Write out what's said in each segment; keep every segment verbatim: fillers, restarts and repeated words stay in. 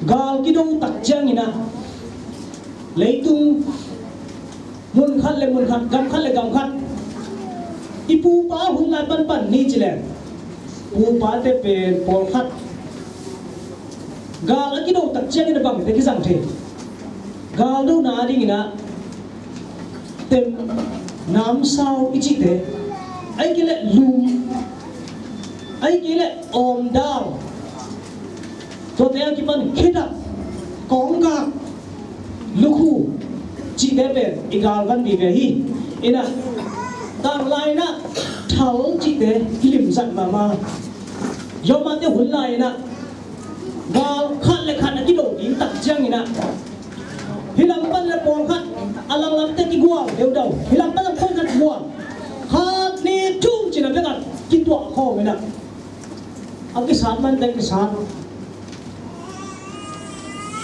Gal kido tak ciangin ah, leitung mun khat le mun khat, gam khat le gam khat, i pupa hun lai panpan ni ci leng, pupate pen pawlkhat gal a kido tak ciangin ah bangte kizang thei? Gal dona dingin ah tem, namsau i cihte, ahih kei leh lum, ahih kei leh awmdal, tuate a kipan khedap, kawnggak, lukhu cihte pen i galvan vive hi. Inah, tanglai inah thal cihte kilimzat mahmah. Yomate hun lai inah gal khat le khat a kido ding tak ciangin ah, hih lam pan le pawlkhat a langlamte kigual deudau, hih lam pan le pawlkhat gual, khat ni thum cina bekah kituah khawm inah, a kisat mante kisat,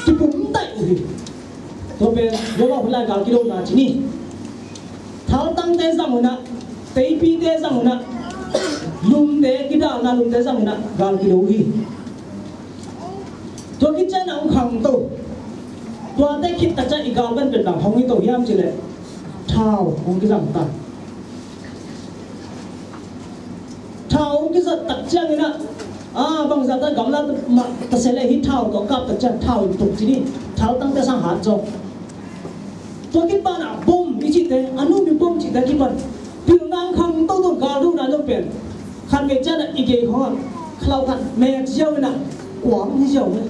kipumtaih uh hi. Tua pen Yoma hun lai gal kidona ci ni. Thaltangte zang unah, teipite zang unah, lumte, kidalna lumte zang unah gal kido uh hi. Tua khit ciang a hong khangto, tuate khit tak ciang i galvan pen bang hong hi to hiam cih leh, thau hong kizang ta. Thau hong kizat tak ciangin ah, a, bangzah ta gamla mah ta se leh hih thau tawh kap tak ciang thau in tuk ci ni, thaltangte sang hat zaw. Tua kipan ah bom i cihte, a numi bom cihte kipan, pilna khangto tawh gal dona zong pen, khat vei ciang ah i gei khawng ah khalau khat mek ziau inah kuang hi ziau hi.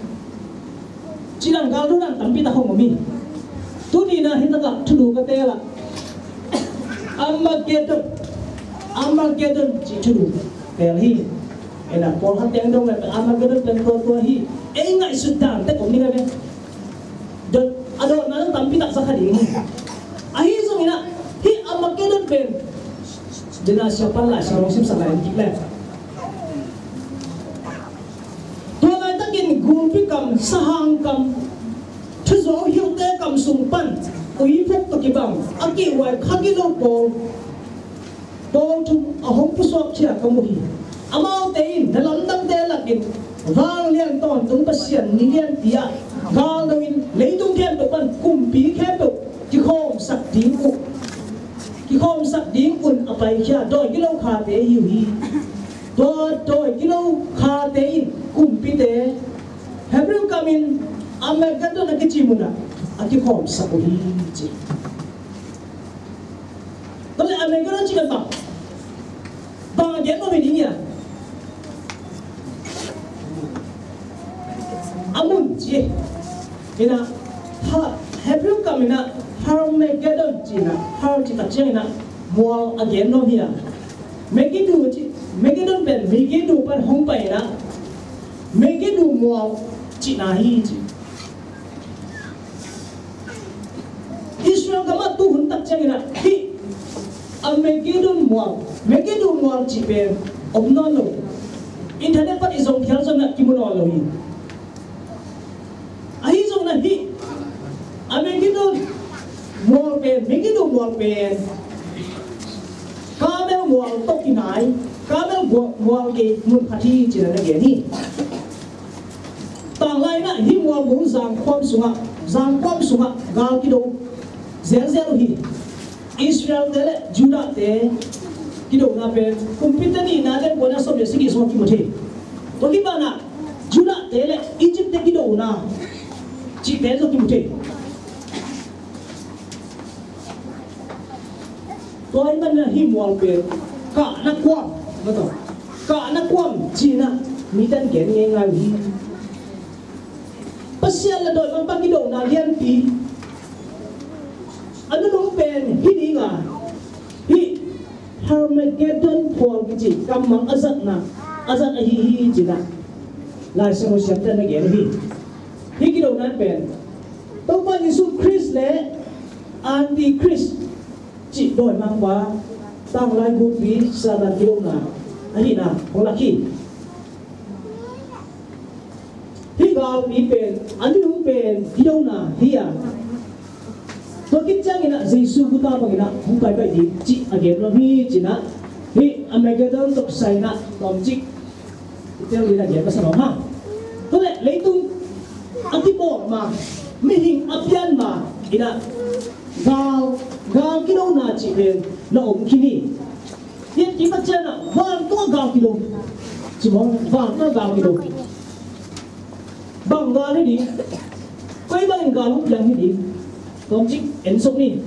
Ci dan gal dona tampi tak hong om hi. Tuni inah hih takah thulu ka teel ah, Armageddon, Armageddon ci thulu teel hi. Inah pawlkhat teng dong le Armageddon pen tua tua hi. Ei ngaihsut dan tek om ni ka ve. Dot, a dotna zong tampi tak za kha ding hi. Ahi zongin ah hih Armageddon pen, dena siapa Lai Siangtho hong simsak lai in kik le, tua laitakin gulpi kam, sahang kam, thuzuau hilte kam sung pan uiphuk tawh kibang a kihhuai kha gilo pawl, pawl thum a hong pusuak khia ka mu hi. Amaute in na lamdangte lakin vanglian tawntung Pasian ni lianpi ah gal do in leitung khempeuh pan kumpi khempeuh kikhawmsak ding uh, kikhawmsak ding un a paikhia dawi gilo khate hi uh hi. Tua dawi gilo khate in kumpite, Hebrew kamin Armageddon a kici munah a kikhawmsak uh hi ci. Tua leh Armageddon ci pen bang, bang a gen mawh hi ding hia? A mun ci. Inah, ha, Hebrew kam inah Harmageddon ci inah, Har ci tak ciang inah mual a gen nuam hi a. Megiddo ci, Megiddo pen Megiddo pan hong pai inah Megiddo mual cihna hi ci. Israel gam ah tu hun tak ciang inah hih Armageddon mual, Megiddo mual cih pen om nawn lo. Internet pan i zong phial zong inah kimu nawn lo hi. Ahi zong inah hih Armageddon mual pen, Megiddo mual pen Karmel mual tawh kinai, Karmel mual, mual gei mun khat hi ci-in na gen hi. Tanglai inah hih mual bung zangkhuam sungah, zangkhuam sungah gal kido zelzel uh hi. Israelte le Judahte kidona pen kumpite nihna le buaina sawm le sagih sungah kimu thei. Tua kipan ah Judahte le Egyptte kidona cihte zong kimu thei. Tua ahih manin ah hih mual pen kahna kuam, mataw, kahna kuam ci-in ah mite in gen ngeingai uh hi. Pasian le dawimangpa kidona lianpi a nunung pen hi ding a, hih Harmageddon phual kici kammang a zatna, a zat ahi hi ci-in ah Lai Siangtho siamte in na gen uh hi. Hih kidona pen Topa Jesu Khrist le Antichrist cih dawimangpa, tanglai gukpi Satan kidona ahihna hong lak hi. Hih galpi pen a nunung pen kidona hi a, tua khit ciangin ah Jesu guta bangin ah hong paipai ding cih a gen nuam hi ci-in ah, hih Armageddon tawh kisai-in ah tawmcik i tel ding a gen masa nuam hang. Tua leh leitung a kibawlma, mihing a pianma in ah gal, gal kidona cih pen na om khin hi. Tua khit ciangin ah vantungah gal kido. Ci mawk, vantungah gal kido. Bang gal hi ding? Koi bangin gal hong piang hi ding? Tawmcik en suk ni.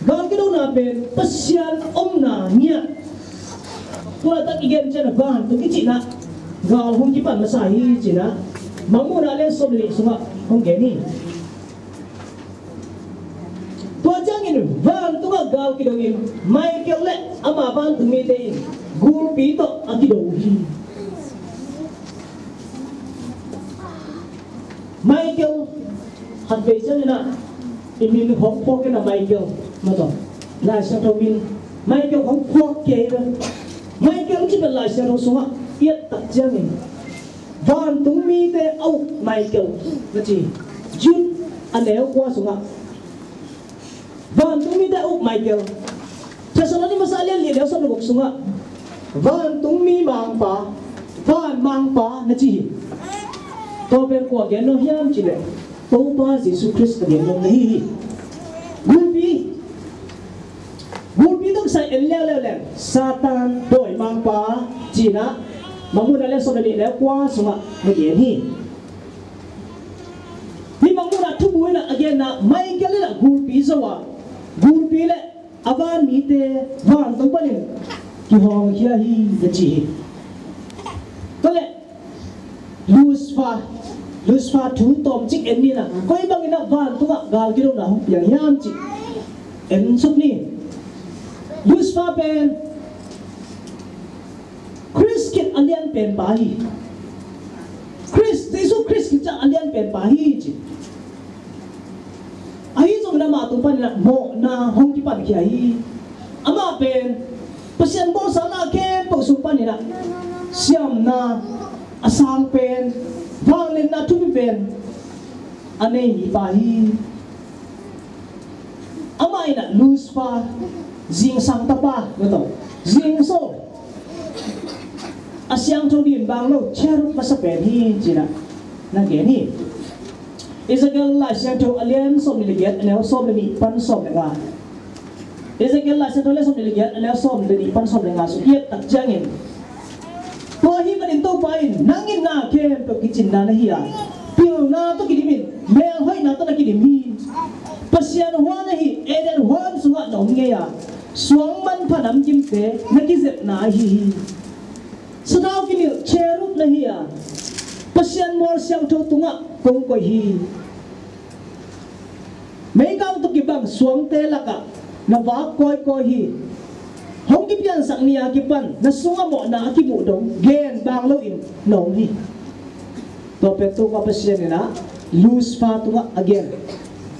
Gal kidona pen Pasian omna ngiat. Tua laitak i gen ciangin ah vantung i cihna gal hong kipan masa hi ci-in ah Mangmuhna lian sawm le nih sungah hong gen hi. Tua ciangin vantungah gal kido in Michael le ama vantung mite in gulpi tawh a kido uh hi. Michael, khatvei ciangin ah i min hong phuak in ah Michael, maw taw, Lai Siangtho min Michael hong phuak kei ve. Michael cih pen Lai Siangtho sungah i et tak ciangin vantung mite a uk Michael na ci. Jude a neu kua sungah vantung mite a uk Michael. Thessaloni masa lian li a neu sawm le guk sungah vantung mi mangpa, van mangpa na ci hi. Tua pen kua gen nuam hiam cih leh Topa Jesu Khrist a gen nuam na hi hi. Gulpi, gulpi tawh kisai en leuleu leng Satan dawi mangpa ci-in ah Mangmuhna lian sawm le nih neu kua sungah na gen hi. Hih Mangmuhna thubu in ah a genna Michael in ah gulpi zo a, gulpi le a van mite vantung panin kihawngkhia hi na ci hi. Tua leh Lucifer, Lucifer thu tawmcik en ni in ah koi bangin ah vantungah gal kidona hong piang hiam cih en suk ni. Lucifer pen Khrist khit a lianpen pa hi. Khrist, Jesu Khrist khit ciang a lianpen pa hi ci. Ahi zongin amah tung panin ah mawhna hong kipankhia hi. Amah pen Pasian bawlsakna khempeuh sung panin ah siamna a sang pen, vangliatna thupi pen a nei mipa hi. Amah in ah Lucifer, zingsang tapa, maw taw, zingso, a siangtho din bang lo cherub masa pen hi ci-in ah na gen hi. Ezekiel Lai Siangtho a lian sawm le giat a neu sawm le nih pan sawm le nga. Ezekiel Lai Siangtho a lian sawm le giat a neu sawm le nih pan sawm le nga sung i et tak ciangin, tua ahih manin Topa in, nang in na khempeuh kicinna na hi a, pilna tawh kidim in, melhoihna tawh na kidim hi. Pasian huan ahi Eden huan sungah na om ngei a, suang manpha namkimte na kizepna ahi hi. Sathau kinilh cherub na hi a, Pasian mual siangtho tungah kong koih hi. Meikang tawh kibang suangte lakah na vak kawikawi hi. Hong kipiansak ni a kipan na sungah mawhna a kimuh dong gen bang loin na om hi. Tua pen Topa Pasian in ah Lucifer tungah a gen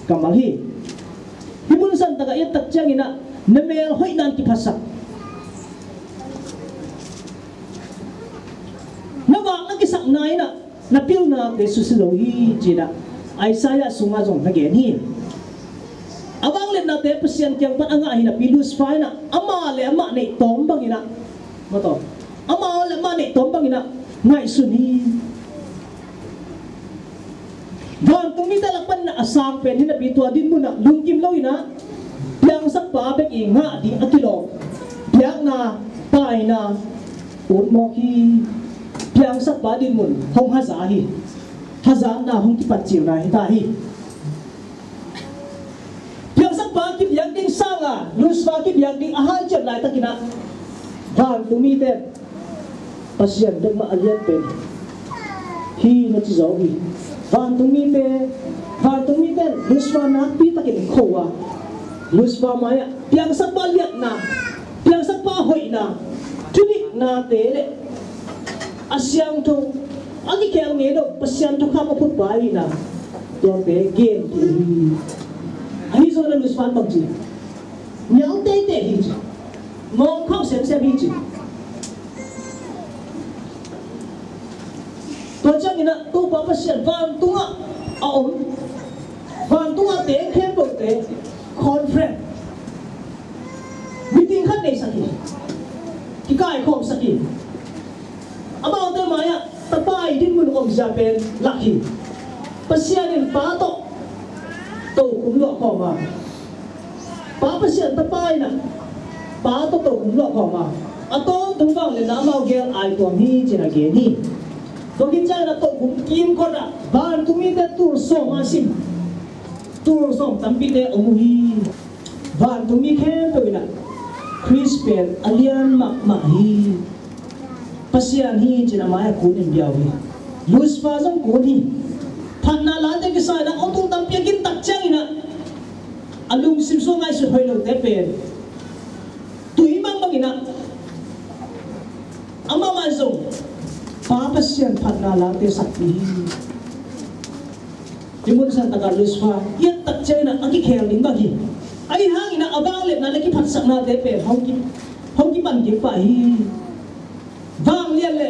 kammal hi. Hih mun santakah i et tak ciangin ah na melhoihna in kiphasak, na vakna kisakna in ah na pilnate susia lo hi ci-in ah Isaiah sungah zong na gen hi. A vangliatnate Pasian kiang pan a ngah hi napi Lucifer in ah amah le amah neih tawm bangin ah, maw taw, amah le amah neih tawm bangin ah ngaihsun hi. Vantung mite lak panin ah a sang pen hi napi tua dinmun ah lungkim loin ah piangsakpa bek i ngah ding a kilawm biakna, paina ut mawk hi. Piangsakpa dinmun hong haza hi. Hazatna hong kipat cilna hi ta hi. Piangsakpa kibiak ding sanga Lucifer kibiak ding a hanciam laitakin ah vantung mite Pasian bek mah a lian pen hi na ci zaw hi. Vantung mite, vantung mite Lucifer nakpi takin kho a, Lucifer mai-ah piangsakpa liatna, piangsakpa hoihna, thuniknate le a siangtho, a kikhel ngei lo Pasian thukham a phutpa ahihna tuate gen ding hi. Ahi zongin ah Lucifer bang ci, nial teitei hi ci, mawngkhauh semsem hi ci. Tua ciangin ah Topa Pasian vantungah a om, vantungah teng khempeuhte conference, meeting khat neisak hi, kikaikhawmsak hi. Amaute mai-ah tapai dinmun Hong sia pen lak hi. Pasian in Pa tawh tokhom luah khawm a, Pa Pasian Tapa in ah Pa tawh tokhom luah khawm a, a tawntung vangliatna amau gel aituam hi ci-in a gen hi. Tua khit ciangin ah tokhom kimkot ah vantungmite tul sawm a sim, tul sawm tampite om uh hi. Vantungmi khempeuh in ah Khrist pen a lian mahmah hi, Pasian hi ci-in a mai-ah kun in bia uh hi. Lucifer zong kun hi. Phatna late kisai-in ah hong tung tampi a gintak ciangin ah a lungsim sung ngaihsut hoih lote pen tui bangbang in ah amah mah zong Pa Pasian phatna late sakpi hi. Hih mun sang takah Lucifer i et tak ciangin ah a kikhel ding bang hi. Ahi hangin ah a vangliatna le kiphatsaknate pen hong ki, hong kipan kik pah hi. Vanglian le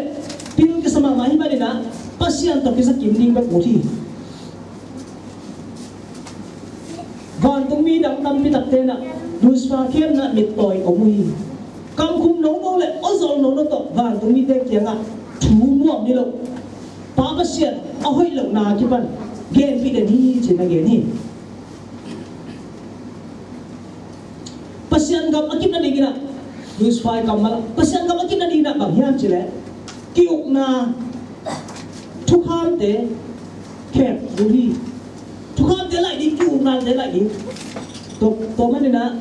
pil kisa mahmah ahih manin ah Pasian tawh kisa kim ding bek ut hi. Vantungmi dang tampi takte in ah Lucifer khemna mittawi om uh hi. Kamkhum nono le awzol nono tawh vantungmite kiangah thu muang ni lo, Pa Pasian a hoih lohna kipan genpih den hi ci-in a gen hi. Pasian gam a kip nadingin ah, Lucifer kammal ah Pasian gam a kip nadingin ah bang hiam cih leh ki-ukna thukhamte khek uh hi. Thukhamte laih ding, ki-uknate laih ding. Tua, tua manin ah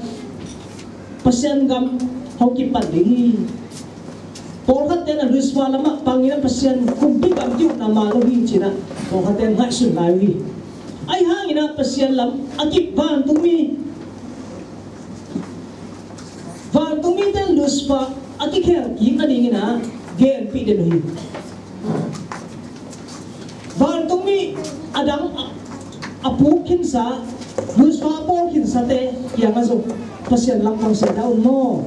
Pasian gam hong kipan ding hi. Pawlkhatte in ah Lucifer lamah pangin ah Pasian kumpi gam ki-ukna man lo hi ci-in ah pawlkhatte in ngaihsun lai uh hi. Ahi hangin ah Pasian lam a kip vantungmi, vantungmite in Lucifer a kikhel kik nadingin ah genpih den uh hi. Vantungmi a dang a, a puk khinsa, Lucifer a pawl khinsate kiangah zong Pasian langpang sia dah un maw.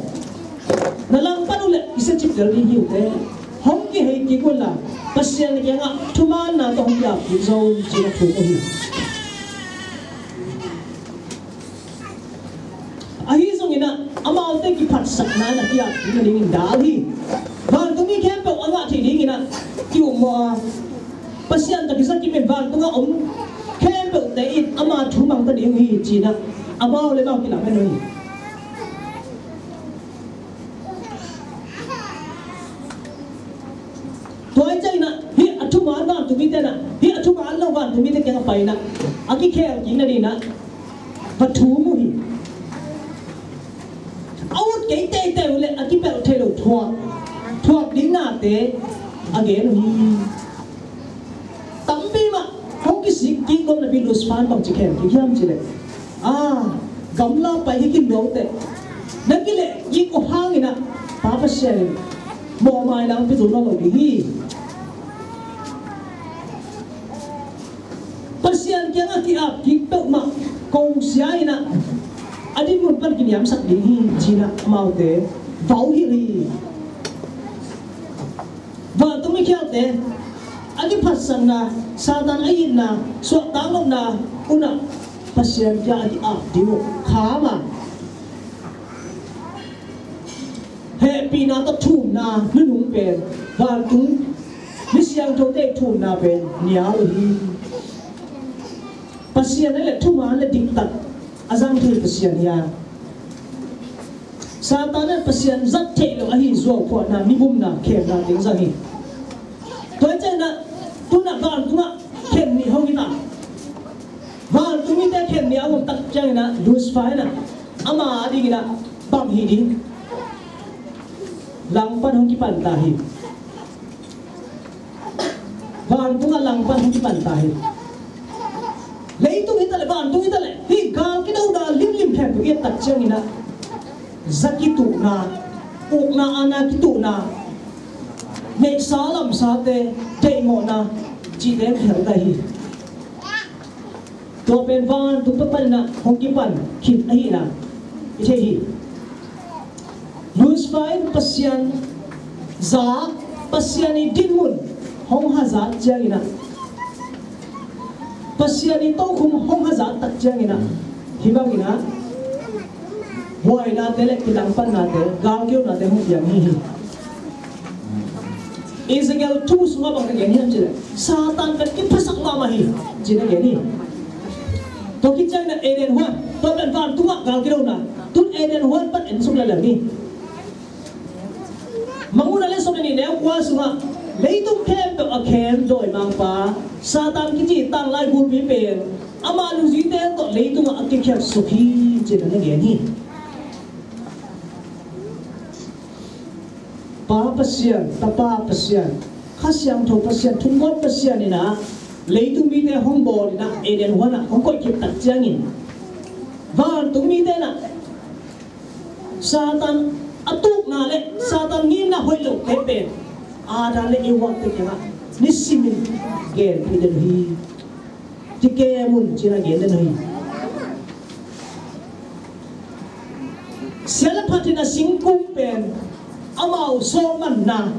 Na langpan uh leh i siacip lel ding hi uh teh, hong kihei kik unla Pasian kiangah thumaanna tawh hong ki-ap kik zaw un ci-in a thum uh hi. Ahi zongin ah amaute kiphatsakna in a ki-ap ding nadingin dal hi. Vantungmi khempeuh a ngah theih dingin ah ki-ummawh a, Pasian tawh kisa kimin vantungah om khempeuhte in ama thu mangta ding uh hi ci-in ah amau le amau kilamen uh hi. Tua ahih ciangin ah hih a thuman vantungmite in ah, hih a thuman lo vantungmite kiangah pai in ah a kikhel kik nadingin ah va thum uh hi. A ut kei teitei uh leh a kipelh theih loh thuak, thuak ding nate a gen uh hi. Tampi mah hong kisik kik lo napi Lucifer in bangci khel kik hiam cih leh, a, gamla pai hi khin lo teh, na kileh kik uh hangin ah Pa Pasian in mawhmai nang pia zo nawn lo ding hi. Pasian kiangah ki-ap kik peuhmah ko sia in ah a dinmun pan kiniamsak ding hi ci-in ah amaute vau hilh hi. Vantungmi khialte a kiphatsakna, Satan a itna, suahtaknopna un ah Pasian kiangah a ki-ap ding uh kham a, hehpihna tawh thumna nunung pen, vantung mi siangthote thumna pen nial uh hi. Pasian a le thuman le diktat a zang thei Pasian hi a, Satan in Pasian zat theih loh ahi zuauphuahna, mibumna, khemna teng zang hi. Tua hi ciangin ah tu-in ah vantungah khen nih hong hi ta. Vantungmite khen nih a om tak ciangin ah Lucifer in ah ama adingin ah bang hi ding? Langpan hong kipan ta hi. Vantungah langpan hong kipan ta hi. Leitung hi ta leh, vantung hi ta leh, hih gal kidona limlim khempeuh i et tak ciangin ah za kituhna, ukna aana kituhna, neihsa lamsate deihmawhna cihte kihel ta hi. Tua pen vantung pan in ah hong kipan khin ahihna i thei hi. Lucifer in Pasian za, Pasian i dinmun hong hazat ciangin ah, Pasian i tokhom hong hazat tak ciangin ah, hih bangin ah buainate le kilangpannate, galkeunate hong piang hi hi. Ezekiel two sungah bang na gen hiam cih leh Satan pen kiphasak mahmah hi, ci-in na gen hi. Tua khit ciangin ah Eden huan, tua pen vantungah gal kidona, tun Eden huan pan en suk lel hi. Mangmuhna lian sawm le nih neu kua sungah leitung khempeuh a khem dawimangpa Satan kici tanglai gulpi pen ama nungzuite tawh leitungah a kikhiat suk hi, ci-in na gen hi. Pa Pasian, Tapa Pasian, Kha Siangtho Pasian, Thunggawt Pasian in ah leitung mite hong bawl in ah Eden huan ah hong koih khit tak ciangin vantung mite in ah Satan a tukna le Satan ngimna hoih lote pen Adam le Eva te kiangah nisimin genpih den uh hi. Kikem un, ci-in a gen den uh hi. Sia le phat theihna singkung pen amau sawm manna,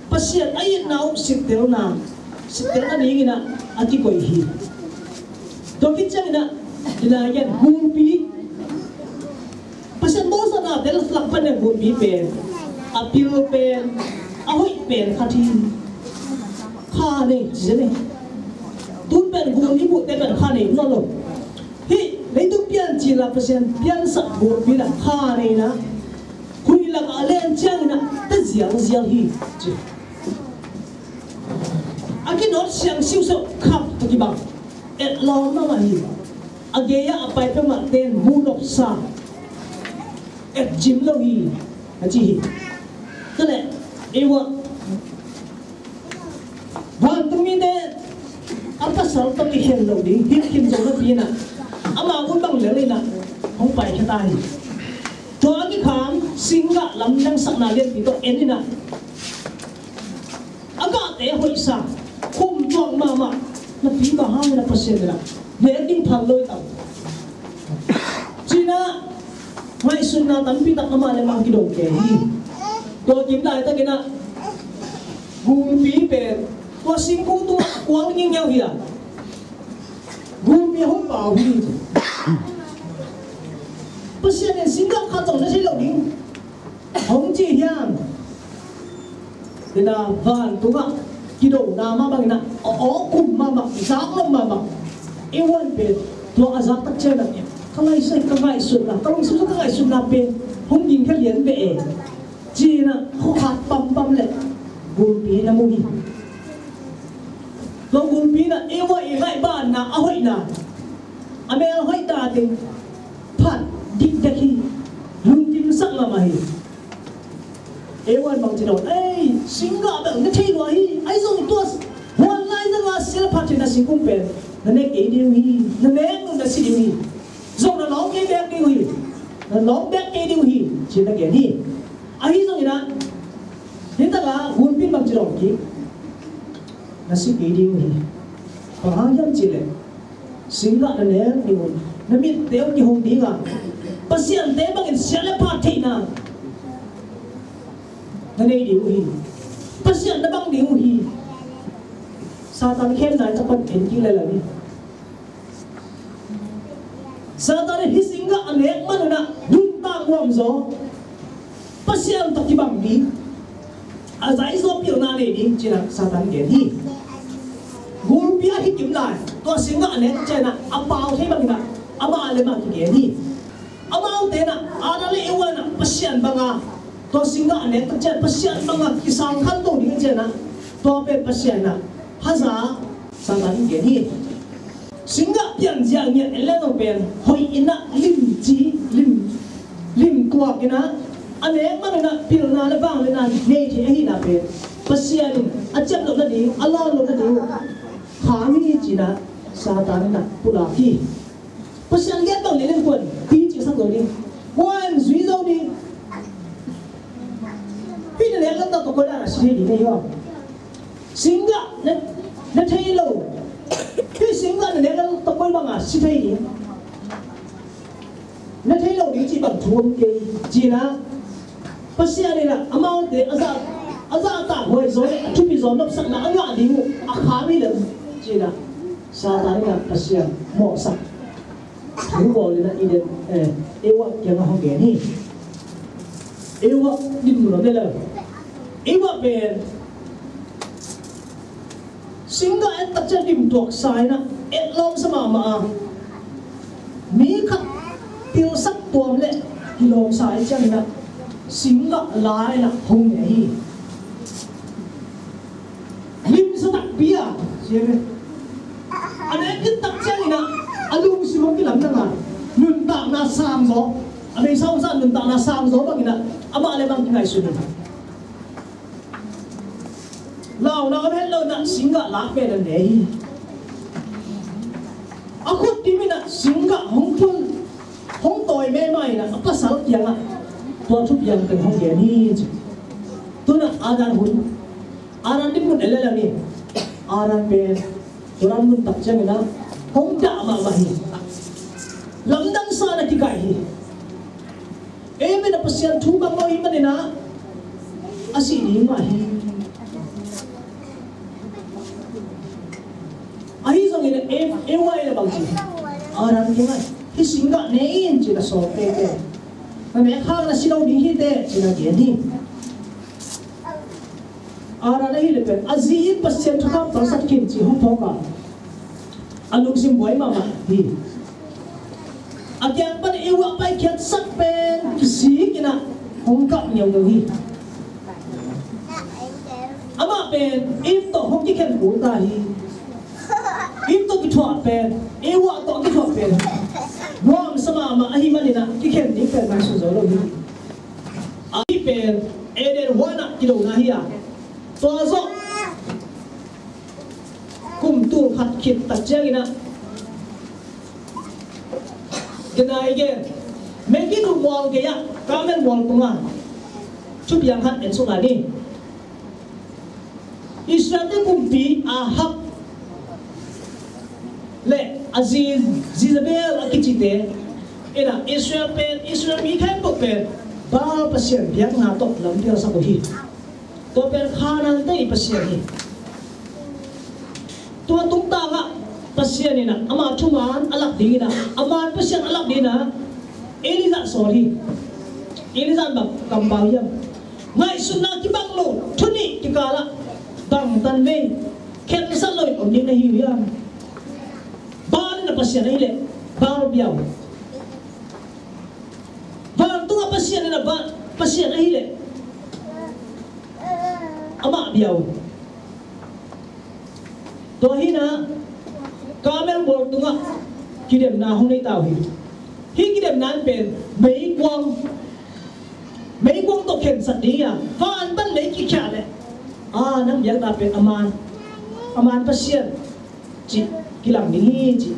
Pasian a itna uh sittelna, sittelna dingin ah a kikoih hi. Tua khit ciangin ah, ina gen gulpi, Pasian bawlsaknate lak pan a gulpi pen, a pil pen, a hoih pen khat hi. Kha nei, ci-in nei. Tun pen gul i buhte pen kha nei nawn lo. Hih leitung piancil ah Pasian piansak gulpi in ah kha nei in ah, huih lakah a len ciangin ah ta zialzial hi, ci. A kinawt siang siusiau khap tawh kibang. Etlawm mahmah hi. A gei-ah a pai peuhmah ten mu nopsa. Etcim lo hi, a ci hi. Tua leh, ei uh ah, vantung mite a pasal tawh kikhen loh ding, hih khin zo napi in ah, amau un bang lel in ah hong paikhia ta hi. Tua a kikham singgah lamdang sakna lianpi tawh en in ah, a gahte hoihsa, khum tuak mahmah, napi bang hang in ah Pasian in ah nek ding phal lo hi tam, ci-in ah ngaihsutna tampi tak amah le amah kidong kei hi. Tua kim laitakin ah gulpi pen tua singkung tungah kuang ngingngiau hi a, gulpi hong pau hi. Pasian in singgah khat zong na thei lo ding hong ci hiam? Ina vantungah kidona mah bangin ah, a aw kum mahmah, zak lo mahmah. Eva in pen tua a zak tak ciangin ah, ka ngaihsut, ka ngaihsutna, ka lungsim sung ka ngaihsutna pen hong gingkhia lian ve e, ci-in ah khua khat pampam leh gulpi na mu hi. Tua gulpi in ah Eva i ngaihbanna a hoihna, a mel hoih ta teng phat dikdek hi. Lungkimsak mahmah hi. Eva in bangci dawn, ei, singgah bel na thei lua hi. Ahi zong tua huan lai zanga sia le phat theihna singkung pen na nek kei ding uh hi. Na nek nung na si ding uh hi. Zong na lawng kei bek ding uh hi. Na lawng bek kei ding uh hi, ci-in na gen hi. Ahi zongin ah, hih takah gulpi in bangci dawn kik, na si kei ding uh hi. Bang hang hiam cih leh singgah na nek ding un, na mitte uh kihong ding a, Pasian te bangin sia le phat theihna na nei ding uh hi. Pasian na bang ding uh hi. Satan khem nai tak pan en kik lel hi. Satan in hih singgah a nek man un ah nuntak nuam zaw, Pasian tawh kibang ding, a zai zaw pilna nei ding, ci-in ah Satan gen hi. Gulpi a hi kim lai, tua singgah a nek ciangin ah a pau thei bangin ah amah le amah kigen hi. Amaute in ah, Adam le Eva in ah Pasian banga tua singgah a nek tak ciang Pasian banga kisang khanto ding ciangin ah, tua pen Pasian in ah haza, Satan in gen hi. Singgah pianzia ngiat en le zong pen hoih in ah limci, lim, limtuak in ah, a nek man un ah pilna le vangliatna nei thei ahihna pen Pasian in a ciam loh nading, a lawn loh nading uh kham hi, ci-in ah Satan in ah pulak hi. Pasian lian bang leh lian kuan pi cih sak zo ding, kuan zui zo ding. Hih na nek lamdang tawh koi dan a si thei ding na hi aw. Singgah na, na thei lo. Hih singgah na nek lamdang tawh koi banga si thei ding. Na thei lo ding cih bang thu om kei, ci-in ah Pasian in ah amaute a zah, a zahtak huai zaw le a thupi zaw nopsakna a ngah ding uh a kham hi leh, ci-in ah Satan in ah Pasian mawhsak thu bawl in ah Eden, eh, Eva kiangah hong gen hi. Eva din mun om le lo. Eimah pen singgah et tak ciang dim tuaksa in ah, et lawmsa mahmah a, mi khat pilsak tuam leh kilawmsa et ciangin ah, singgah la in ah hong ne hi. Limsa takpi a, ci hi ve. A nek khit tak ciangin ah, a lungsim hong kilamdang a, nuntakna sang zaw, a beisa hong sa nuntakna sang zaw bangin ah, amah le bang kingaihsun hi. Launa om het lo in ah, singgah lak pen a ne hi. A khut kim in ah singgah hong phun, hong tawi mema in ah, a pasal kiangah tua thupiang teng hong gen hi ci. Tu in ah Adam hun, Adam dinmun en lel ni. Adam pen tua dan mun tak ciangin ah hong dah mahmah hi. Lamdang sa na kikaih hi. Eve in ah Pasian thu mang lo ahih manin ah, a sih ding mah hi. Ahi zongin ah Eve, Eva in ah bang ci? Adam kiangah, hih singgah ne in ci-in a sawl tete. Na nek hang na si lo ding hi teh ci-in a gen hi. Adam ahih leh pen a zi in Pasian thukham tawlsat khin ci hong phawk a, a lungsim buai mahmah hi. A kiang pan Eva paikhiatsak pen kisik in ah hong kap ngeungeu hi. Amah pen Eve tawh hong kikhen kul ta hi. Eve tawh kithuah pen, Eva tawh kithuah pen nuamsa mahmah ahih manin ah kikhen ding pen ngaihsun zo lo hi. Ahi pen Eden huan ah kidona hi a, tua zawh kum tul khat khit tak ciangin ah, kei na i gen, Megiddo mual gei-ah, Karmel mual tungah thupiang khat en suk lai ni. Israel-te kumpi Ahab le a zi Jezebel a kicite in ah Israel pen, Israel mi khempeuh pen Baal pasian biakna tawh lampialsak uh hi. Tua pen Kanaan-te i pasian hi. Tua tungtangah Pasian in ah ama thuman a lak dingin ah, a man Pasian a lak dingin ah Elijah sawl hi. Elijah in bang kampau hiam? Ngaihsutna kibang lo, thu nih kikalah bangtan vei khensat loin om ding na hi uh hiam? Baal in ah pasian ahih leh Baal bia uh. Vantungah Pasian in ah Baal, pasian ahih leh amah bia uh. Tua hi-in ah Karmel mual tungah kidemna hong nei ta uh hi. Hih kidemna in pen meikuang, meikuang tawh khensat ding hi a, van pan lei kikhia leh, a, nang biakna pen a man, a man pasian cih kilang ding hi ci,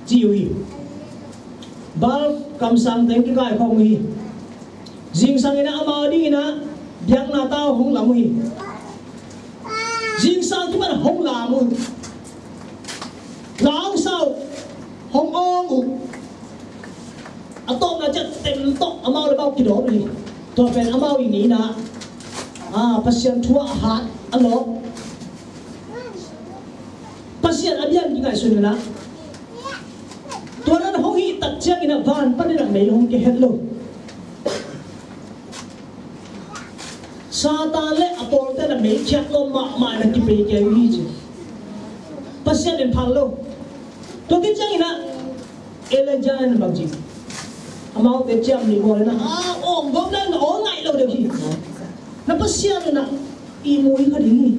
ci uh hi. Baal kamsangte kikaikhawm uh hi. Zingsang in ah amau dingin ah biakna tau hong lam uh hi. Zingsang kipan hong lam uh. Lau sau hong awng uh. A tawpna ciang tem tawh amau le amau kidawm uh hi. Tua pen amau i nina, a, Pasian thu ah a hat, a lawp. Pasian a biak kingaihsun in ah, tua dan hong hih tak ciangin ah van panin ah mei hong kia het lo. Satan le a pawlte in ah mei khiat lawm mahmah in ah kipei kei uh hi ci. Pasian in phal lo. Tua khit ciangin ah Elijah in bang ci? Amaute ciam nih bawl in ah, a, awng gawp le na aw ngaih lo deuh hi. Na Pasian in ah ihmu hi kha ding hi.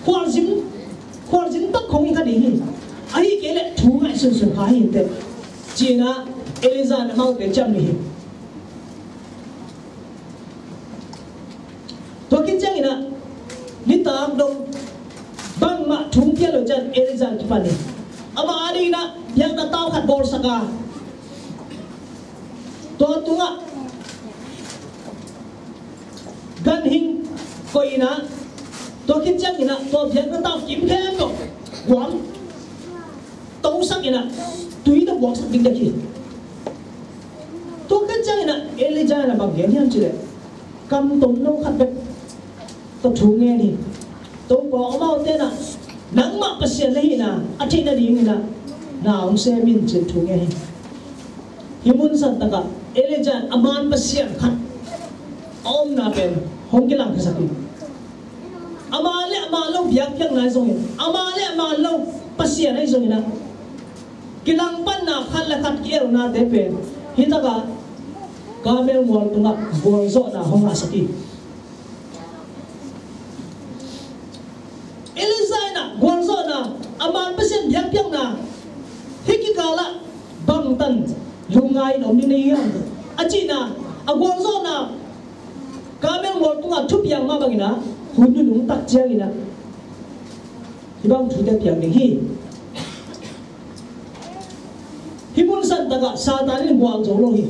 Khualzin, khualzin tak khong hi kha ding hi. Ahih kei leh thu ngaihsunsun kha hi inteh, ci-in ah Elijah in amaute ciam nih hi. Tua khit ciangin ah nitak dong bangmah thu hong pia lo ciang Elijah kipan hi. Amah adingin ah biakna tau khat bawlsak a, tua tungah ganhing koih in ah, tua khit ciangin ah tua biakna tau kim khempeuh guam tosak in ah tui tawh buaksak dikdek hi. Tua khit ciangin ah Elijah in ah bang gen hiam cih leh, kam tomno khat bek tawh thu ngen hi. Topa, amaute in ah nangmah Pasian na hihna a theih nadingin ah na hong sem in, ci-in thu ngen hi. Hih mun santakah Elijah in a man pasian khat a omna pen hong kilangkhiasak hi. Ama le ama lo biakpiakna ahi zongin, ama le ama lo Pasian ahi zongin ah, kilangpanna khat le khat ki-elnate pen hi takah Karmel mual tungah gualzawhna hong ngahsak hi. Elijah in ah gualzawhna, a man Pasian biakpiakna, hih kikalah bangtan lungngai in om ding na hiam, a cihna, a gualzawhna Karmel mual tungah thupiang mah bangin ah, hun nunung tak ciangin ah hih bang thute piang ding hi. Hih mun santakah Satan in buang zo lo hi.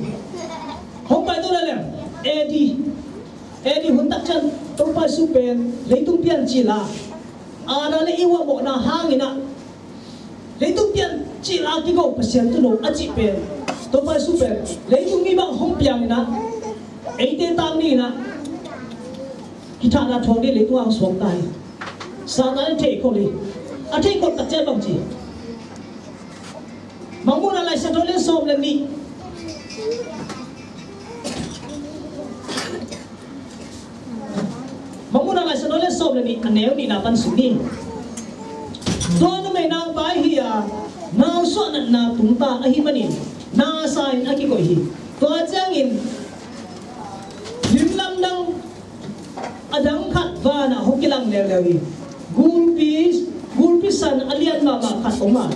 Hong pai to leleng, A D, A D hun tak ciang Topa Jesu pen leitung piancil a, Adam le Eva mawhna hangin ah, leitung piancil a kigo Pasian tuuno a cih pen, Topa Jesu pen leitung mi bang hong piangin ah, eite tang dingin ah kithahna thuak ding leitung ah hong suak ta hi. Satan in theikhol hi. A theikhol tak ciang bang ci? Mangmuhna Laisiangtho lian sawm le nih. Mangmuhna Laisiangtho lian sawm le nih, a neu nihna pan sim ni. Tua numei naupa ahi a, nausuah natna tungta ahih manin nasa in a kikoih hi. Tua ciangin lim lamdang a dang khat vanah hong kilang leuleu hi. Gulpi, gulpi san a lian mahmah khat om a,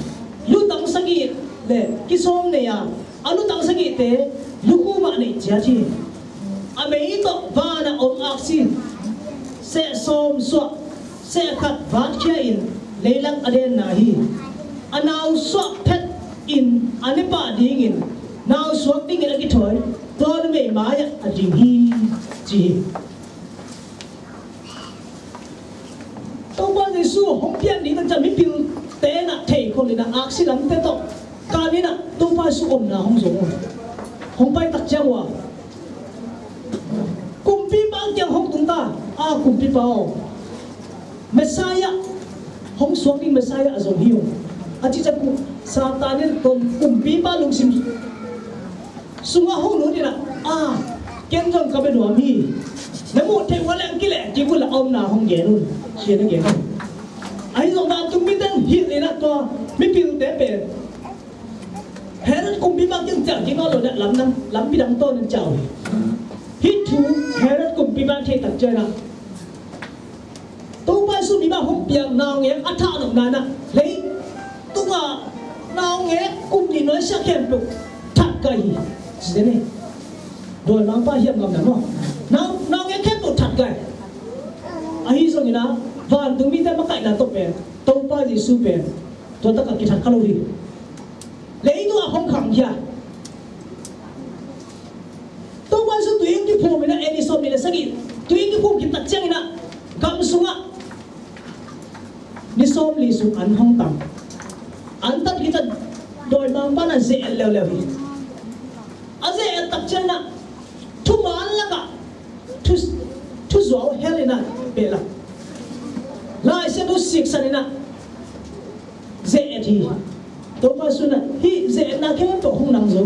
lutang sagih le kisawm nei a, a lutang sagihte lukhu mah neih ciat hi. A mei tawh vanah om aksi seh sawm suah, seh khat vatkhia in leilak a denna hi. A nausuah phet in a nepa dingin nausuak dingin a kithawi tua numei mai-ah a ding hi, ci hi. Topa Jesu hong pian ding tak ciang mipilte in ah theikhol in ah aksi lamte tawh kan in ah Topa Jesu omna hong zong uh. Hong pai tak ciang uh a, kumpipa kiang hong tung ta a, kumpipa aw, Messiah, hong suak ding Messiah a zong hi uh, a cih ciang Satan in tua kumpipa lungsim sungah hong lut in ah, a, ken zong ka bia nuam hi. Na muh theih uh leh kileh kik un la, a omna hong gen un, ci-in a gen un. Ahi zong vantung mite in hilh in ah tua mipilte pen Herod kumpipa kiang ciah kik nawn lo in ah lampi dang tawn in ciah uh hi. Hih thu Herod kumpipa in thei tak ciangin ah Topa Jesu mi bang hong piang naungek a thah nopna in ah, leitungah naungek kum nih nuai sia khempeuh that kai hi, ci-in hi. Dawimangpa hiam ngamna maw? Nau, naungek khempeuh that kai. Ahi zongin ah vantung mite makaihna tawh pen Topa Jesu pen tua takah kithat kha lo hi. Leitungah hong khangkhia. Topa Jesu tuiinn kiphum in ah, A D sawm nih le sagih tuiinn kiphum khit tak ciangin ah gam sungah ni sawmli sung an hong tang. An tang khit tak dawimangpa in ah ze-et leuleu hi. A ze-et tak ciangin ah thuman lakah thu, thuzuau hel in ah behlap, Lai Siangtho siksan in ah ze-et hi. Topa Jesu in ah hih ze-etna khempeuh hong nang zo.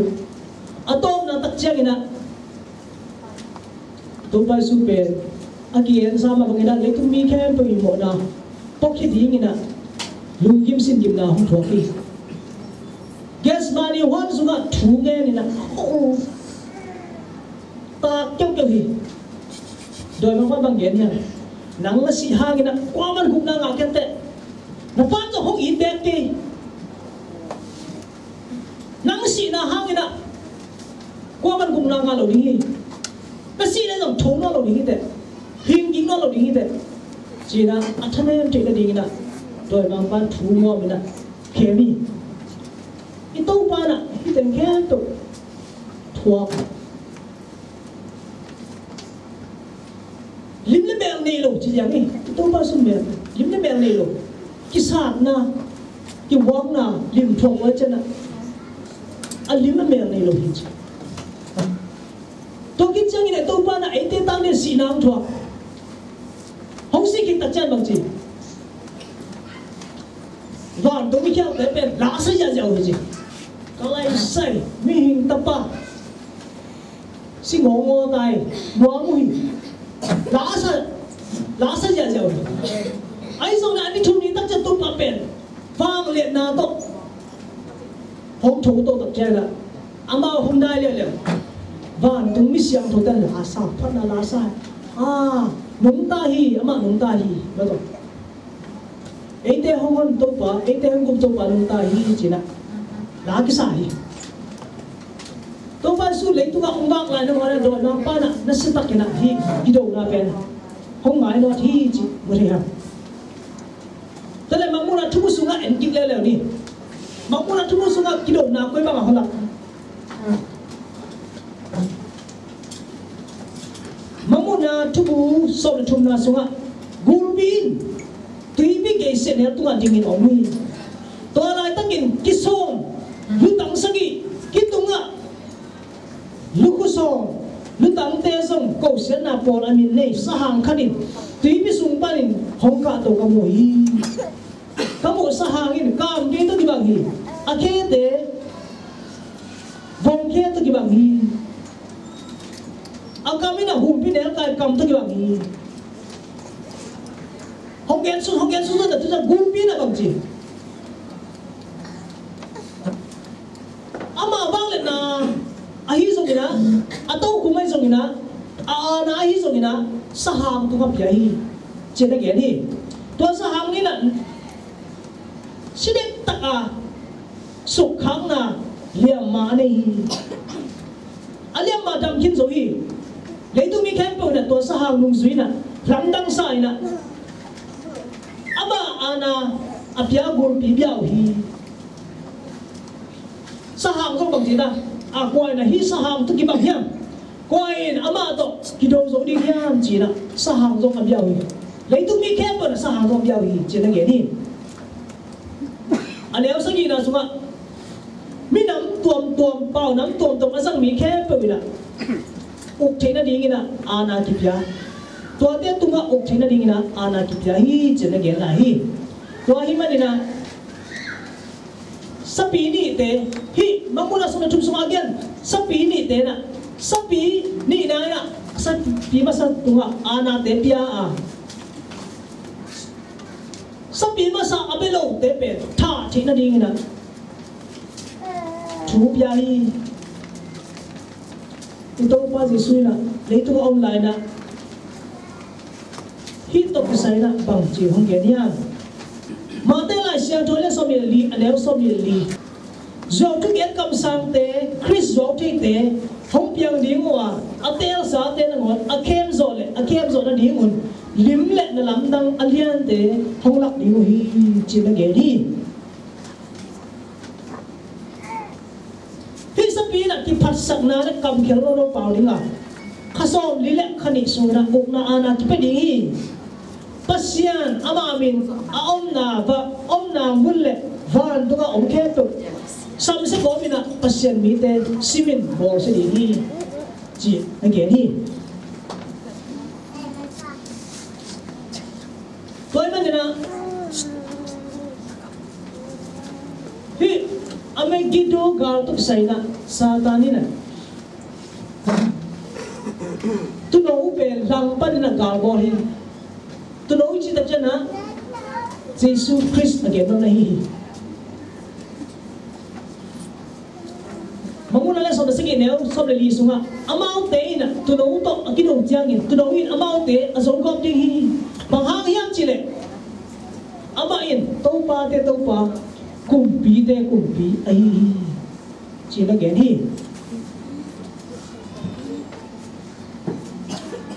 A tawpna tak ciangin ah Topa Jesu pen a kigensa mah bangin ah leitung mi khempeuh i mawhna puakhia dingin ah lunggim singimna hong thuak hi. Gethsemane huan sungah thu ngen in ah, oh, tak keuhkeuh hi. Dawimangpa bang gen hiam? Nang na sih hangin ah kuaman gupna ngah kei inteh. Na Pa in zong hong it bek kei. Nang sihna hangin ah kuaman gupna ngah lo ding hi. Na sih leh zong tho nawn lo ding hi teh. Hing kik nawn lo ding hi teh, ci-in ah a thanem theih nadingin ah dawimangpa in thu nuam in ah khem hi. I Topa in ah hih teng khempeuh thuak. Lim le mel nei lo ci liang hi. I Topa Jesu pen lim le mel nei lo. Kisatna, kihuakna lim thuak uh a, ciangin ah a lim a mel nei lo hi ci. Tua khit ciangin ah Topa in ah eite tang dingin sihna hong thuak. Hong sih khit tak ciang bang ci? Vantung mikhialte pen la sa ziahziah uh hi ci. Ka lai sai, mihing tapa, si ngawngawtai, nuam uh hi. La sa, la sa ziahziah uh hi. Ahi zongin a ni thum ni tak ciang Topa pen vangliatna tawh hong tho to tak ciangin ah amau hong dai liauliau, vantung mi siangthote in la sa, phatna la sa. Ah, nungta hi, amah nungta hi, va tawh. Eite hong hon Topa, eite hong gum Topa nungta hi, ci-in ah la kisa hi. Topa Jesu leitungah hong vak lai nangawn ah dawimangpa in ah nasiatakin ah hih kidona pen hong ngai nawn hi cih mu thei hiam? Tua leh Mangmuhna thubu sungah en kik leuleu ni. Mangmuhna thubu sungah kidona koi bangah hong lak? Mangmuhna thubu sawm le thumna sungah, gulpi in tuipi geisetnel tungah dingin om hi. Tua laitakin kisawm lutang sagih, kitungah lukhu sawm, lutangte zong kosiatna pawl a min nei sahang khat in tuipi sung panin hong kahto ka mu hi. Ka muh sahang in kam kei tawh kibang hi. A khete vong khe tawh kibang hi. A kam in a humpinelkai kam tawh kibang hi. Hong gen sun, hong gen sun, sun, sun, gulpi in ah bang ci? Ama vangliatna ahi zongin ah, a tokhom ahi zongin ah, a aana ahi zongin ah, sahang tungah pia hi, ci-in a gen hi. Tua sahang in ah si dektak a sukkhakna liamma a nei hi. A liamma dam khin zo hi. Leitung mi khempeuh in ah tua sahang nung zui in ah, lamdang sa in ah, ama aana a pia gulpi bia uh hi. Sahang zong bang ci ta? A, kua in ah hih sahang tawh kibang hiam? Kua in amah tawh kido zo ding hiam, ci-in ah sahang zong a bia uh hi. Leitung mi khempeuh in ah sahang zong a bia uh hi, ci-in a gen hi. A neu sagihna sungah, minam tuamtuam, paunam tuamtuam a zang mi khempeuh in ah uk theih nadingin ah aana kipia. Tuate tungah uk theih nadingin ah aana kipia hi, ci-in a gen lai hi. Tua ahih manin ah sapi nihte, hih Mangmuhna sawm le thum sungah a gen sapi nihte in ah, sapi nihna in ah sapi masa tungah aanate pia a, sapi masa a bia lote pen thah theih nadingin ah thu pia hi. I Topa Jesu in ah leitung a om lai-in ah hih tawh kisai in ah bangci hong gen hiam? Matthai Lai Siangtho a lian sawmnih le li, a neu sawmnih le li. Zuau thugen kamsangte, Khrist zuau theite hong piang ding uh a, a teelsate nangawn a khem zawh le a khem zawh nadingun lim le na lamdang a liante hong lak ding uh hi, ci-in a gen hi. Hih sapi in ah kiphatsakna le kamkhel lolo pau ding a, kha sawmli le kha nih sungin ah ukna aana kipia ding hi. Pasian amah min a omna va, omna mun le vantungah om khempeuh samsia kawmin ah Pasian mite simin bawlsia ding hi, ci-in a gen hi. Tua ahih manin ah hih Armageddon gal tawh kisai in ah Satan in ah tuuno uh pen langpang in ah gal bawl hi. Tuuno uh i cih tak ciangin ah Jesu Khrist a gen nopna hi hi. Mangmuhna lian sawm le sagih, neu sawm le li sungah, amaute in ah tuuno uh tawh a kido ciangin tuuno in amaute a zogawp ding hi. Bang hang hiam cih leh amah in Topate Topa, Kumpite Kumpi ahi hi, ci-in a gen hi.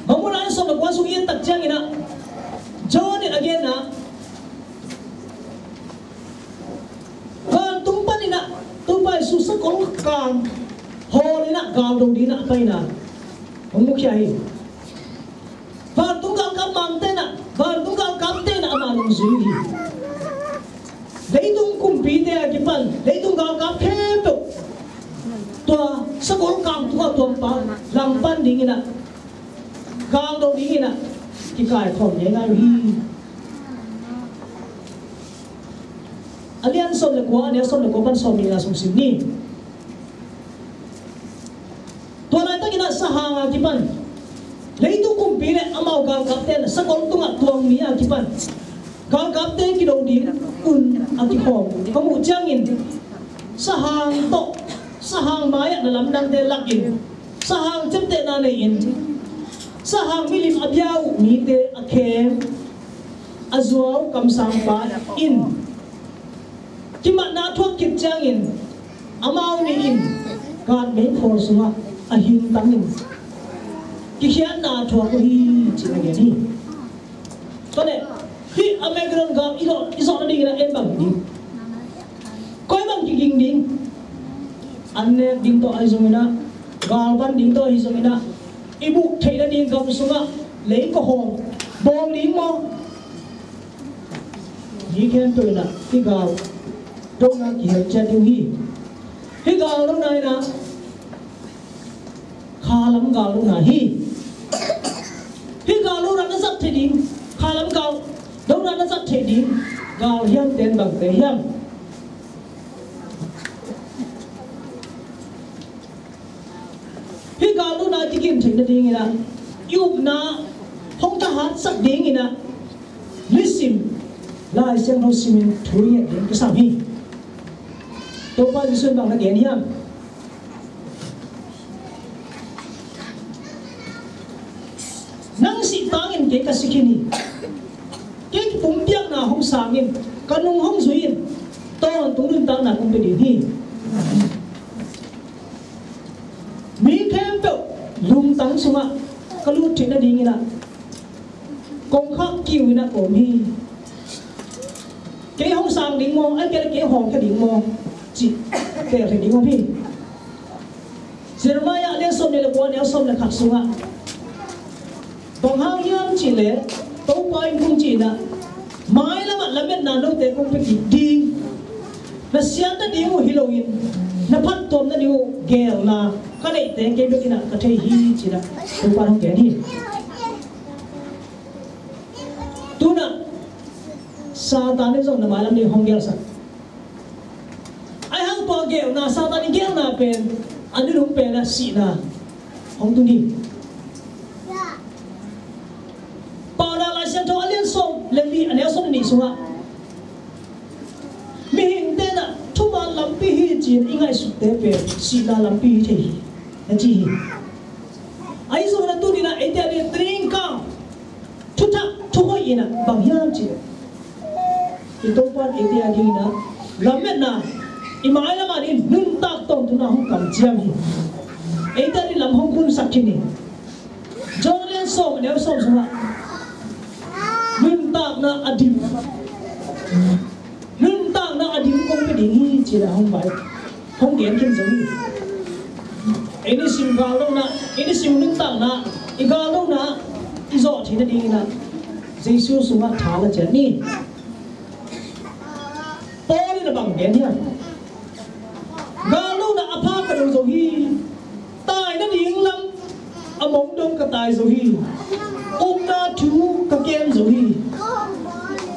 Mangmuhna lian sawm le kua sung i et tak ciangin ah John in a genna, vantung panin ah Topa Jesu sakol kang hawl in ah galdo dingin ah a paina hong mukhia hi. Vantung galkap mangte in ah, vantung galkapte in ah ama nungzui hi. Leitung kumpite a kipan leitung galkap khempeuh tua sakol kang tungah tuampa langpang dingin ah, galdo dingin ah kikaikhawm ngeingai uh hi. A lian sawm le kua, a neu sawm le kua pan sawmnihna sung sim ni. Tua laitakin ah sahang a kipan leitung kumpi le Amau galkapte na sakol tungah tuang mi a kipan galkapte kido ding un a kikhawm ka muh ciangin, sahang tawh, sahang mai-ah na lamdangte lakin, sahang ciaptehna nei-in, sahang milim a bia uh mite a khem a zuau kamsangpa in kimatna thuak khit ciangin, amau nih in gat meikhawl sungah a hingtangin kikhiatna thuak uh hi, ci-in a gen hi. Tua leh hih Armagedon gam i zawh, i zawh nadingin ah en bang hi ding? Koi bang kiging ding? An nek ding tawh ahi zongin ah, galvan ding tawh ahi zongin ah, i buk theih nading gam sungah lei kawhawm bawl ding maw? Mi khempeuh in ah hih gal dona kihel ciat ding hi. Hih gal dona in ah kha lam gal dona hi. Hih gal dona na zat theih ding, kha lam gal dona na zat theih ding gal hiamte in bangte hiam? Hih gal dona kigen theih nadingin ah, i upna hong thahatsak dingin ah, nisim Lai Siangtho simin thu i nget ding kisam hi. Topa Jesuh in bang na gen hiam? Nang sih tangin kei ka si khin hi. Kei kipumpiakna hong sang in, ka nung hong zui in, tawntung nuntakna kong pia ding hi. Mi khempeuh lungtang sungah ka lut theih nadingin ah kongkhak kiu in ah ka om hi. Kei hong sang ding maw, ahih kei leh kei hong hawmkhia ding maw, cih teel theih ding om hi. Jeremiah a lian sawm nih le kua, a neu sawm le khat sungah bang hang hiam cih leh, Topa in kong cih in ah, mailam ah lametna note kong pia kik ding. Na siat nading uh hi loin, na phattuam nading uh geelna ka neihte kei bek in ah ka thei hi, ci-in ah Topa in hong gen hi. Tu-in ah Satan in zong na mailam ding hong geelsak. Ahih hang tua geelna, Satan in geelna pen a nunung pen ah sihna hong tun hi. Paunak Lai Siangtho a lian sawm le li, a neu sawm le nih sungah, mihingte in ah thuman lampi hi ci-in i ngaihsutte pen sihna lampi hi thei hi, na ci hi. Ahi zongin ah tuni-in ah eite a ding training camp, thuthak thuhoih in ah bang hiam cih leh, i Topa in eite a dingin ah lametna, i mailam a dingin nuntak tawntungna hong kamciam hi. Eite a ding lam hong hunsak khin hi. John a lian sawm, a neu sawm sungah nuntakna a dim, nuntakna a dim kong pia ding hi, ci-in ah hong vai, hong gen khin zo hi. Ei nisim gallohna, ei nisim nuntakna, i gallohna i zawh theih nadingin ah Jesu sungah tha la ciat ni. Paul in a bang gen hiam? Gallohna a pha ka do zo hi. Tai nading lam a mong dong ka tai zo hi. Upna thu ka kem zo hi.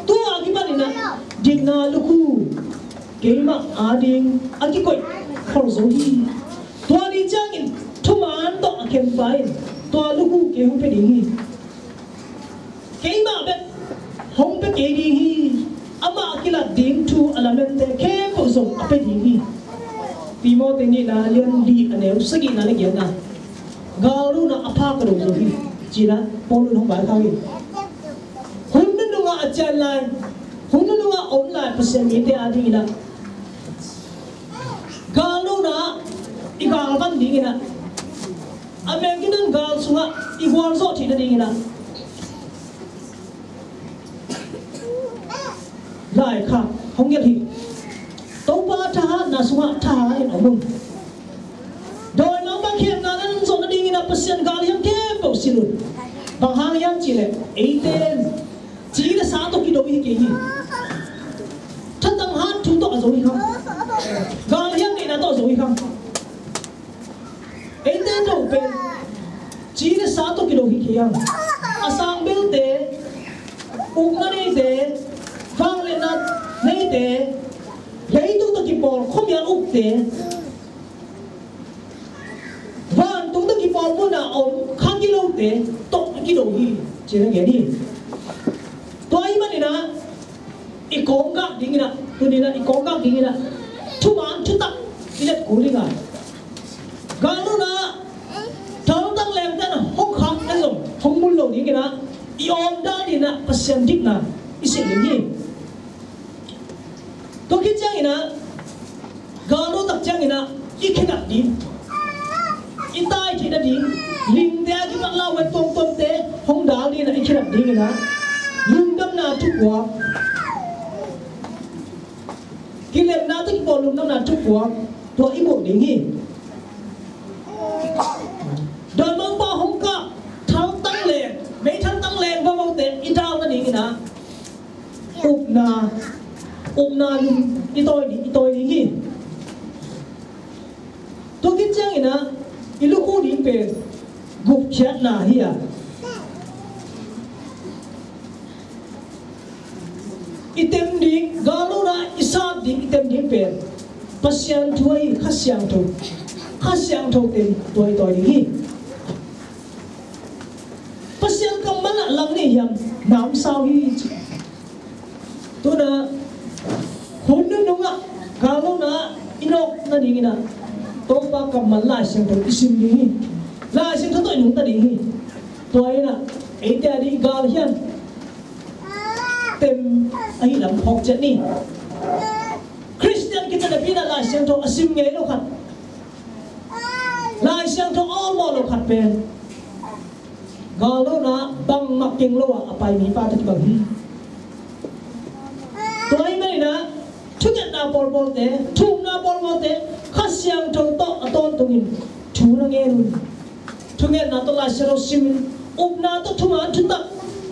Tua a kipanin ah dikna lukhu keimah a ding a kikoih khol zo hi. Tua ni ciangin thuman tawh a khenpa in tua lukhu kei hong pia ding hi. Keimah bek hong pia kei ding hi. Amah kilat ding thu a lamente khempeuh zong a pia ding hi. Timoti nihna lian li, a neu sagihna le giatna. Gallohna a pha ka do zo hi, ci-in ah Paul in hong vaikhak hi. Hun nunung ah a cian lai, hun nunung ah a om lai Pasian mite a dingin ah gallohna i galvan dingin ah, Armagedon gal sungah i gualzawh theih nadingin ah laikhak hong gelh hi. Topa thahatna sungah thahat in om un. Dawimangpa khemna na nungzawh nadingin ah Pasian galhiam khempeuh silh un. Bang hang hiam cih leh eite in ci le sa tawh kido hi kei hi. Thatang hat thu tawh a zo hi kha. Galhiam neihna tawh a zo hi kha. Eite in lo pen ci le sa tawh kido hi kei hi. A sang belte, ukna neite, vangliatna neite, leitung tawh kipawl khuamial ukte, vantung tawh kipawl mun a om kha gilote tawh kido hi, ci-in a gen hi. Tua ahih manin ah i kawng gak dingin ah, tuni-in ah i kawng gak dingin ah thuman thutak i let kul ding a, galno-in ah thaltang leengte'n hong khak leh zong hong bul lo dingin ah i awmdal dingin ah Pasian dikna i silh ding hi. Tua khit ciangin ah, galno tak ciangin ah i khenat ding, i tai theih nading, lingte a kipat lauhuai tuamtuamte hong dal dingin ah i khenat dingin ah, lungdamna thupuak, kilemna tawh kipawl lungdamna thupuak, tua i bulh ding hi. Dawi Mangpa hong kah thaltang leeng, meithal tang leeng vavaute i dal nadingin ah, upna, upna lum i tawi ding, i tawi ding hi. Tua khit ciangin ah i lukhu ding pen gupkhiatna hi a, i tem ding, galno-in ah i sat ding, i tem ding pen Pasian thu ahi Kha Siangtho, Kha Siangtho tem, tua i tawi ding hi. Pasian kammal ah lang nei hiam, namsau hi ci. Tu-in ah hun nunung ah, galno-in ah i nawk nadingin ah Topa kammal Lai Siangtho i sim ding hi. Lai Siangtho tawh i nungta ding hi. Tua in ah eite a ding gal hiam, tem ahih lam phawk ciat ni. Khristian kici napi-in ah Lai Siangtho a sim ngei lo khat, Lai Siangtho a awlmawh lo khat pen galno-in ah bangmah keng lo-a a pai mipa tawh kibang hi. Tua ahih manin ah thungetna pawlpawlte, thumna pawlpawlte Kha Siangtho tawh a tawntungin thu na ngen un. Thungetna tawh Lai Siangtho simin, upna tawh thuman thutak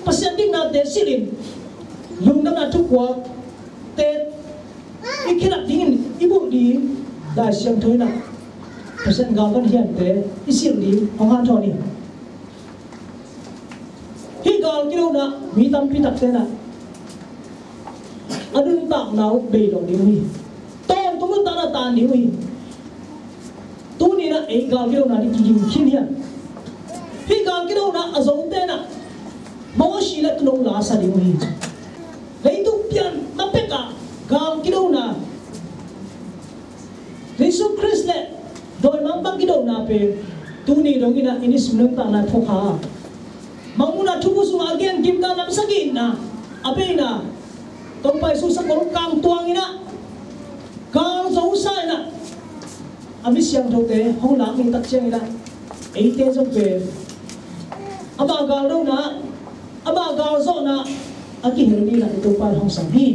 Pasian diknate silhin, lungdamna thupuakte i khenat dingin i bulh ding Lai Siangtho in ah, Pasian galvan hiante i silh ding hong hanthawn hi. Hih gal kidona mi tampi takte in ah a nuntakna uh bei lo ding uh hi. Tawntung nuntakna tan ding uh hi. Tuni-in ah ei gal kidona ding kiging khin hi a, hih gal kidona a zote in ah Mosi le Tuuno la sa ding uh hi. Leitung pian ma pek ah gal kidona, Jesu Khrist le dawimangpa kidona pen tuni dongin ah i nisim nuntakna thuakha, Mangmuhna Thubu sungah a gen gimna lam sagihna, a beina, Topa Jesu sakol kangtuangin ah gal zo sa in ah, a mi siangthote hong lak ni tak ciangin ah, eite zong pen ama gal dona, ama gal zawhna a kihel dingin ah i Topa in hong sam hi.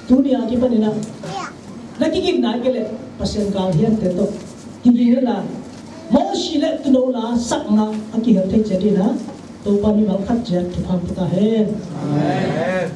Tuni a kipanin ah na kigin nai kei leh Pasian gal hiante tawh kigin inla, Mosi le Tuuno la sakna a kihel thei ciat dingin ah Topa mimal khat ciat thupha pia ta hen. Amen.